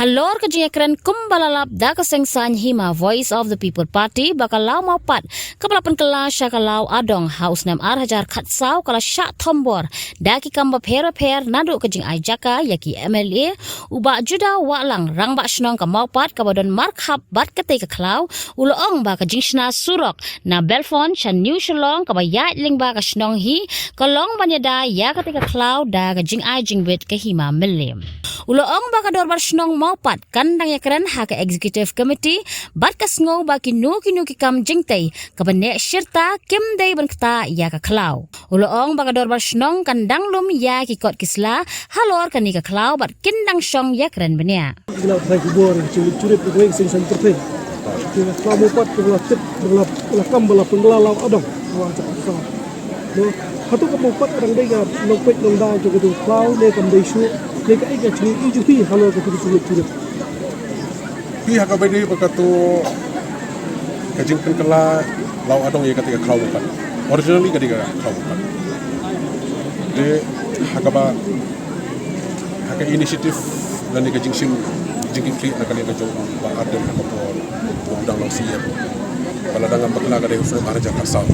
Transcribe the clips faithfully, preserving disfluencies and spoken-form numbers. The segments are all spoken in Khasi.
Halor ka jingïakren kumba la lap da ka seng saiñ hima Voice of the People Party ba ka Law Mawpat kaba la pynkylla sha ka Law Adong ha u snem ar hajar khatsaw ka la shah thombor da ki kam bapher bapher naduh ka jingai jaka ïa ki M L A. U Bah Juda Wahlang, Rangbah Shnong ka Mawpat kaba don markhap bad katei ka khlaw, u la ong ba ka jingshna surok na Belfon sha New Shillong kaba ïaid lyngba ka shnong hi ka long ban ïada ïa katei ka khlaw da ka jingai jingwit ka hima Mylliem. U la ong ba ka Dorbar Shnong Mawpat kan dang ïakren ha ka Executive Committee bad ka sngew ba kino kino ki kam jingtei kaba neh shirta kim dei ban ktah ïa ka khlaw. U la ong ba ka Dorbar Shnong kan dang lum ïa ki kot ki sla halor kane ka khlaw bad kin dang shong ïakren bniah. Ila bai kubor jingwit jurip ka weng sing san pyrthei. Ki khlaw Mawpat ka la tip ba la kam ba la pynkylla Law Adong. Wa ja ka. No, hato ka Mawpat ka dang dei ka nongpeit nongdai jong ka jong khlaw ne kam dei shuh ne kaei ka jingim jong phi halor ka jingwit jurip. Phi ha kaba dei ba kato ka jingpynkylla Law Adong ïa katei ka khlaw Mawpat. Originally ka dei ka khlaw Mawpat. Te ha kaba ha ka initiative lane ka jingshim jingkitkhlieh na ka liang ka jong u Bah Ardent ha ka por ba u dang long C E M. Ba la dang ngam bakla ka dei ha u snem ar hajar khatsaw.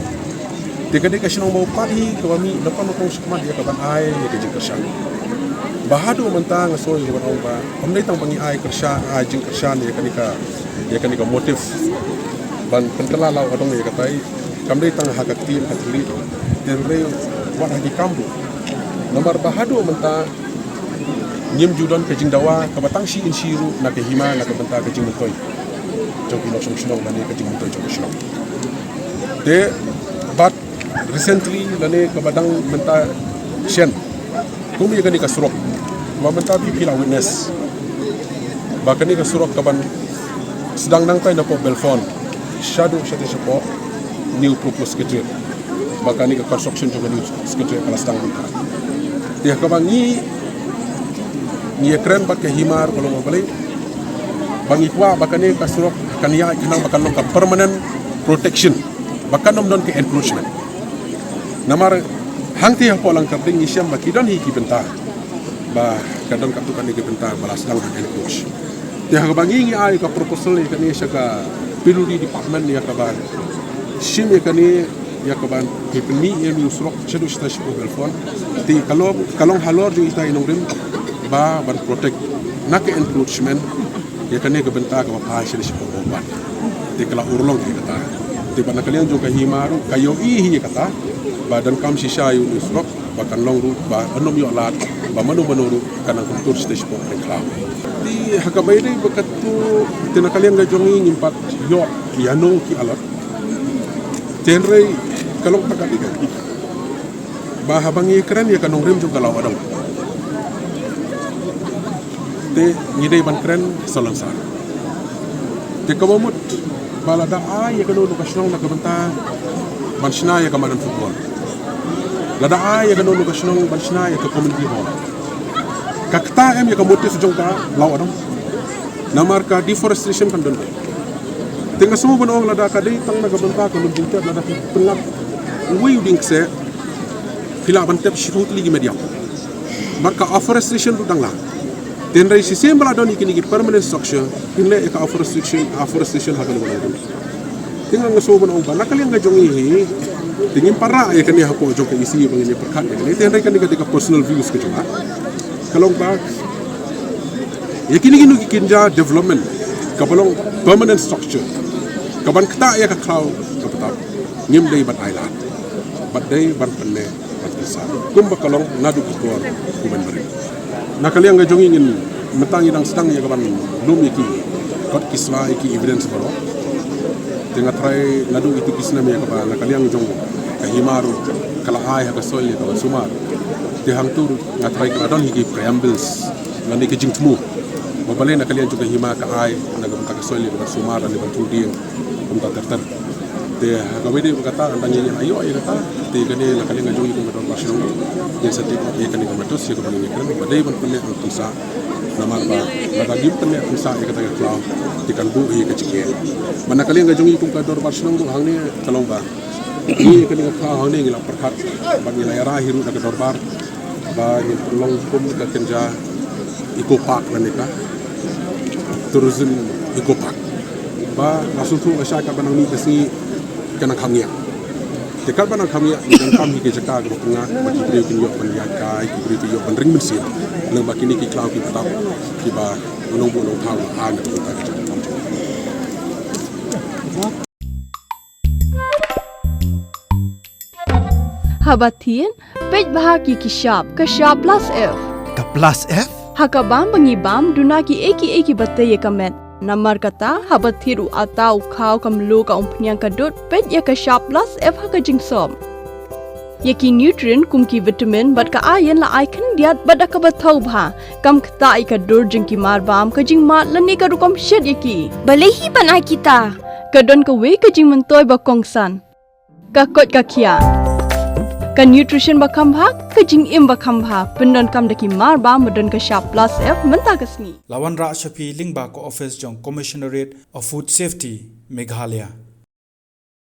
Te ka dei ka shnong Mawpat hi kaba mih na ka nyngkong shakhmat ïa ka ban ai ïa ka jingkyrshan. Ba haduh mynta nga sngew ïa ka ban ong ba ym dei tang ba ngi ai kyrshan, ai jingkyrshan ïa kane ka, ïa kane ka motive ban pynkylla Law Adong ïa katai. Kam dei tang ha ka ktien ka thylliej, te hynrei wat ha ki kam ruh. Namar ba haduh mynta ngim ju don ka jingdawa kaba tang shi inshi ruh na ka hima na ka bynta ka jingmyntoi jong ki nongshong shnong lane ka jingmyntoi jong ka shnong. Te bad recently lane kaba dang mynta shen kum ïa kane ka surok ba mynta phi phi la witness ba kane ka surok ka ban sdang nangtai napoh Belfon shaduh shatei shapoh New Proposed Secretariat. Ba kane ka construction jong ka New Secretariat ka la sdang mynta. Te ha kaba ngi ngi ïakren bad ka hima ruh ka long ba balei ba ngi kwah ba kane ka surok kan ïaid khnang ba kan long ka permanent protection, ba kan ym don ka encroachment. Namar hangtei hapoh Langkyrding ngi shem ba ki don hi ki bynta ba ka don katto katne ki bynta ba la sdang ban encroach. Te ha kaba ngi ngi ai ka proposal ïa kane sha ka P W D department ïa kaba shim ïa kane ïa kaba ki pynmih ïa une u surok shaduh shatai shapoh Belfon. Te ka long, ka long halor jong ita i nongrim ba ban protect na ka encroachment ïa kane ka bynta kaba phai shaduh shapoh Mawpat. Te ka la urlong ïa kata. Te ba na ka liang jong ka hima ruh ka ïohi hi ïa kata ba donkam shisha ïa une u surok ba kan long ruh ba ym ïoh lad ba mano mano ruh kan nang kyntur shatai shapoh pdeng khlaw. Te ha kaba ïadei ba katto te na ka liang ka jong ngi ngim pat ïoh ïano ki alert. Te hynrei ka long pat ka dei ka ba haba ngi kren ïa ka nongrim jong ka Law Adong te ngi dei ban kren salonsar. Te kaba mut ba lada ai ïa kano kano ka shnong na ka bynta ban shna ïa ka madan football, lada ai ïa kano kano ka shnong ban shna ïa ka community hall, ka kata em ïa ka motive jong ka Law Adong. Namar ka deforestation kan don. Te nga sngew ban ong lada ka dei tang na ka bynta ka lum jingtep lada phi pynlap uwei u dieng kseh phi lah ban tep shi tylli ki met ïap. Namar ka afforestation ruh dang lah. Te hynrei shisien ba la don ïa kine ki permanent structure kin leh ïa ka afforestation, afforestation ha kano kano. Te nga sngew ban ong ba na ka liang ka jong ngi hi te ngim pat rah ïa kane hapoh jong ka E C ba ngin ïa pyrkhat ïa kane. Te hynrei kane ka dei ka personal views ka jong nga. Ka long ba ïa kine kino ki kynja development kaba long permanent structure ka ban ktah ïa ka khlaw ka btap ngim dei ban ailad bad dei ban pynneh ban pynsah kumba ka long naduh ki por ki ban bri. Na ka liang ka jong ngi ngin mynta ngi dang sdang ïa ka ban lum ïa ki kot ki sla ïa ki evidence baroh. Te nga trai naduh itu ki snem ïa kaba na ka liang jong ka hima ruh ka la ai ha ka soil ïa ka ban sumar. Te hangtu ruh nga trai ka la don hi ki preambles lane ka jingthmu ba balei na ka liang jong ka hima ka ai na ka bynta ka soil ïa ka ban sumar lane ban thung dieng kumta ter ter. Te ha kaba ïadei bad kata ynda ngi ïa ïoh ïa kata te kane na ka liang ka jong ngi kum ka dorbar shnong ngin sa tip ïa kane ka matus ïa kaba ngin ïa kren ba dei ban pynneh ban pynsah. Namar ba lada ngim pynneh pynsah ïa kata ka khlaw te kan buh ïa ka jingeh. Ba na ka liang ka jong ngi kum ka dorbar shnong ruh hangne ka long ba ngi ïa kane ka khlaw hangne ngi la pyrkhat bad ngi la ïarah hi ruh na ka dorbar ba ngin pynlong kum ka kynja eco park lane ka Tourism Eco Park. Ba nga sngewthuh lashai katba nang mih ka sngi ka nang kham ngiah. Te katba nang kham ngiah, ngi donkam hi ka jaka kaba pyngngad ba ki briew kin ïoh ban ïaid kai, ki briew kin ïoh ban ring mynsiem. Lyngba kine ki khlaw ki btap kiba u nongbuh nongthaw u la ai na ka bynta ka jaka. Haba thied, peit bha ki ki shap, ka shap plus F. Ka plus F? Ha ka bam ba ngi bam, duna ki ei ki ei kiba tei ïa ka met. Namar kata, haba thied u atta, u khaw, ka mluh, ka umphniang, ka dud, peit ïa ka shap plus F ha ka jingsop. Ïa ki nutrient kum ki vitamin bad ka iron la ai khyndiat bad da kaba thaw bha. Kam ktah ïa ka dur jong ki marbam, ka jingmad lane ka rukom shet ïa ki. Balei hi ban ai kita? Ka don kawei ka jingmyntoi ba kongsan. Ka koit ka khiah. Ka nutrition ba kham bha, ka jingim ba kham bha. Pyndonkam da ki marbam ba don ka shap plus F mynta ka sngi. La wanrah sha phi lyngba ka office jong Commissionerate of Food Safety, Meghalaya.